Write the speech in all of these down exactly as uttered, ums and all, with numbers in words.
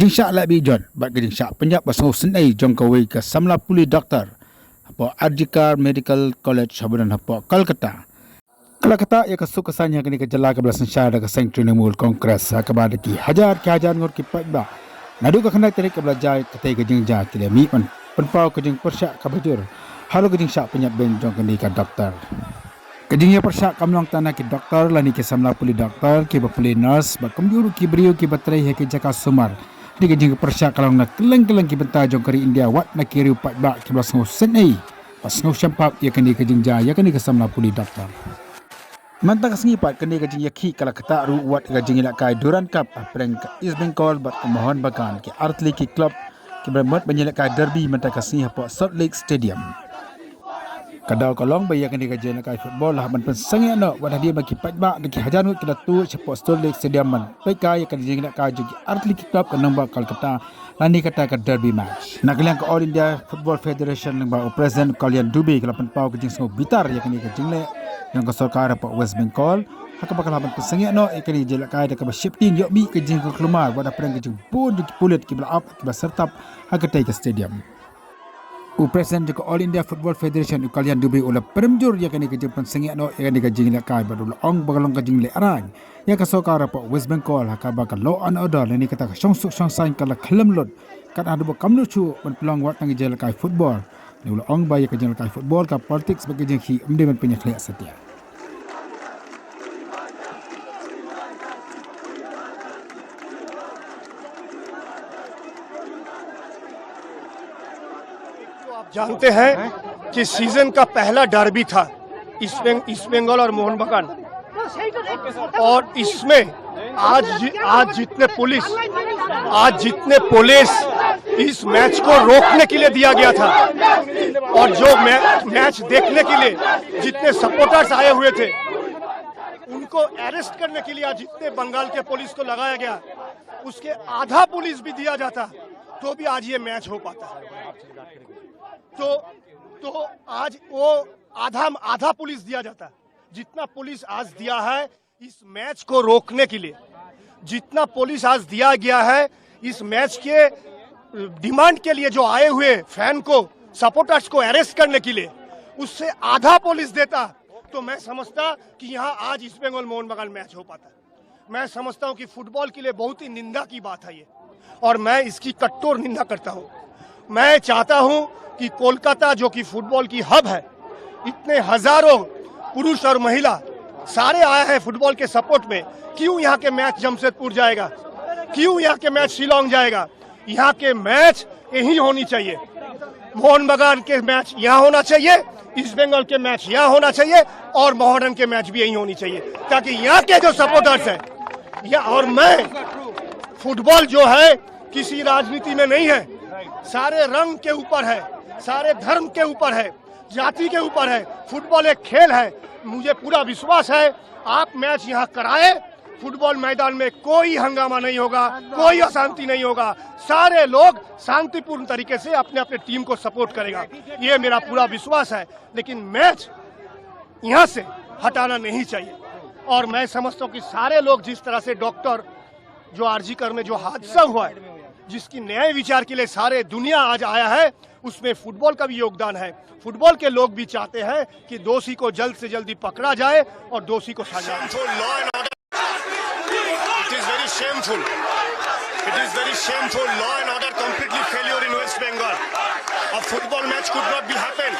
Jingshah lehbeiñ jot bad ka jingshah pynïap ba sngewsynei jong kawei ka samla pule doktor hapoh R G Kar Medical College haba don hapoh Kolkata ka la ktah ïa ka suk ka saiñ ha kane ka jylla kaba la synshar da ka seng Trinamool Congress, ha kaba da ki hajar ki hajar ngut ki paidbah naduh ka khyndai tarik kaba la jia katei ka jingjia ki la mih ban pynpaw ka jingpyrshah kaba jur halor ka jingshah pynïap beiñ jong kane ka doktor. Ka jingïapyrshah kam long tang na ki doktor lane ki samla pule doktor, kiba pule nurse bad kumjuh ruh ki briew kiba trei ha ki jaka sumar ha kane ka jingïapyrshah. Ka long na kylleng kylleng ki bynta jong ka ri India, wat na ki riew paidbah kiba la sngewsynei bad sngewshampap ïa kane ka jingjia ïa kane ka samla pule doktor. Mynta ka sngi pat kane ka jingïakhih ka la ktah ruh wat ka jingïalehkai Durand Cup hapdeng ka East Bengal bad ka Mohun Bagan, ki artylli ki club kiba la mut ban ïalehkai derby mynta ka sngi hapoh Salt Lake Stadium. Ka daw ka long ba ïa kane ka jingïalehkai football la hap ban pynsangeh noh wat hadien ba ki paidbah da ki hajar ngut ki la tuid shapoh Salt Lake Stadium ban peit kai ïa kane ka jingïalehkai jong ki artylli ki club ka nongbah Kolkata lane kata ka derby match. Na ka liang ka All India Football Federation lyngba u President Kalyan Dubey ka la pynpaw ka jingsngew bitar ïa kane ka jingleh jong ka sorkar hapoh West Bengal, ha kaba ka la hap ban pynsangeh noh ïa kane ka jingïalehkai da kaba sheptieng ïoh mih ka jingkulmar wat hapdeng ka jingbun jong ki pulit kiba la ap kiba syrtap ha katei ka stadium. U President jong ka All India Football Federation u Kalyan Dubey u la pynrem jur ïa kane ka jingpynsangeh noh ïa kane ka jingïalehkai bad u la ong ba ka long ka jinglehrain ïa ka sorkar hapoh West Bengal ha kaba ka law and order lane kata ka shongsuk shongsaiñ ka la khlem lut, kat haduh ba kam lut shuh ban pynlong wat tang ka jingïalehkai football. Ne u la ong ba ïa ka jingïalehkai football, ka politics bad ka jingïakhih ym dei ban pynïakhleh satia. तो आप जानते हैं कि सीजन का पहला डर्बी था ईस्ट बेंग-, ईस्ट बंगाल और मोहन बागान, और इसमें आज जि-, आज जितने पुलिस आज जितने पुलिस इस मैच को रोकने के लिए दिया गया था और जो मै-, मैच देखने के लिए जितने सपोर्टर्स आए हुए थे, उनको अरेस्ट करने के लिए आज जितने बंगाल के पुलिस को लगाया गया, उसके आधा पुलिस भी दिया जाता तो भी आज ये मैच हो पाता। तो तो आज वो आधा आधा पुलिस दिया जाता। जितना पुलिस आज दिया है इस मैच को रोकने के लिए, जितना पुलिस आज दिया गया है इस मैच के डिमांड के लिए, जो आए हुए फैन को, सपोर्टर्स को अरेस्ट करने के लिए, उससे आधा पुलिस देता तो मैं समझता कि यहाँ आज ईस्ट बंगाल मोहन बागान मैच हो पाता। मैं समझता हूँ कि फुटबॉल के लिए बहुत ही निंदा की बात है ये, और मैं इसकी कट्टोर निंदा करता हूँ। मैं चाहता हूँ कि कोलकाता, जो कि फुटबॉल की हब है, इतने हजारों पुरुष और महिला सारे आए हैं फुटबॉल के सपोर्ट में, क्यों यहाँ के मैच जमशेदपुर जाएगा, क्यों यहाँ के मैच शिलोंग जाएगा? यहाँ के मैच यहीं होनी चाहिए। मोहन बागान के मैच यहाँ होना चाहिए, ईस्ट बंगाल के मैच यहाँ होना चाहिए, और मोहडन के मैच भी यहीं होनी चाहिए, ताकि यहाँ के जो सपोर्टर्स हैं, या और मैं, फुटबॉल जो है किसी राजनीति में नहीं है, सारे रंग के ऊपर है, सारे धर्म के ऊपर है, जाति के ऊपर है। फुटबॉल एक खेल है। मुझे पूरा विश्वास है, आप मैच यहाँ कराए, फुटबॉल मैदान में कोई हंगामा नहीं होगा, कोई अशांति नहीं होगा। सारे लोग शांतिपूर्ण तरीके से अपने अपने टीम को सपोर्ट करेगा, ये मेरा पूरा विश्वास है। लेकिन मैच यहाँ से हटाना नहीं चाहिए। और मैं समझता हूँ कि सारे लोग, जिस तरह से डॉक्टर, जो आरजी कर में जो हादसा हुआ है, जिसकी न्याय विचार के लिए सारे दुनिया आज आया है, उसमें फुटबॉल का भी योगदान है। फुटबॉल के लोग भी चाहते हैं कि दोषी को जल्द से जल्दी पकड़ा जाए और दोषी को सजा। Shameful, law and order. It is very shameful. It is very shameful. Law and order completely failure in West Bengal. A football match could not be happened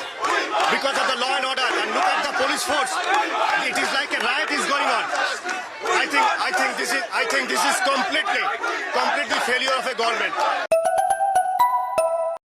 because of the law and order. And look at the police force. It is like a riot is going on. I think, I think this is, I think this is completely, completely failure of a government.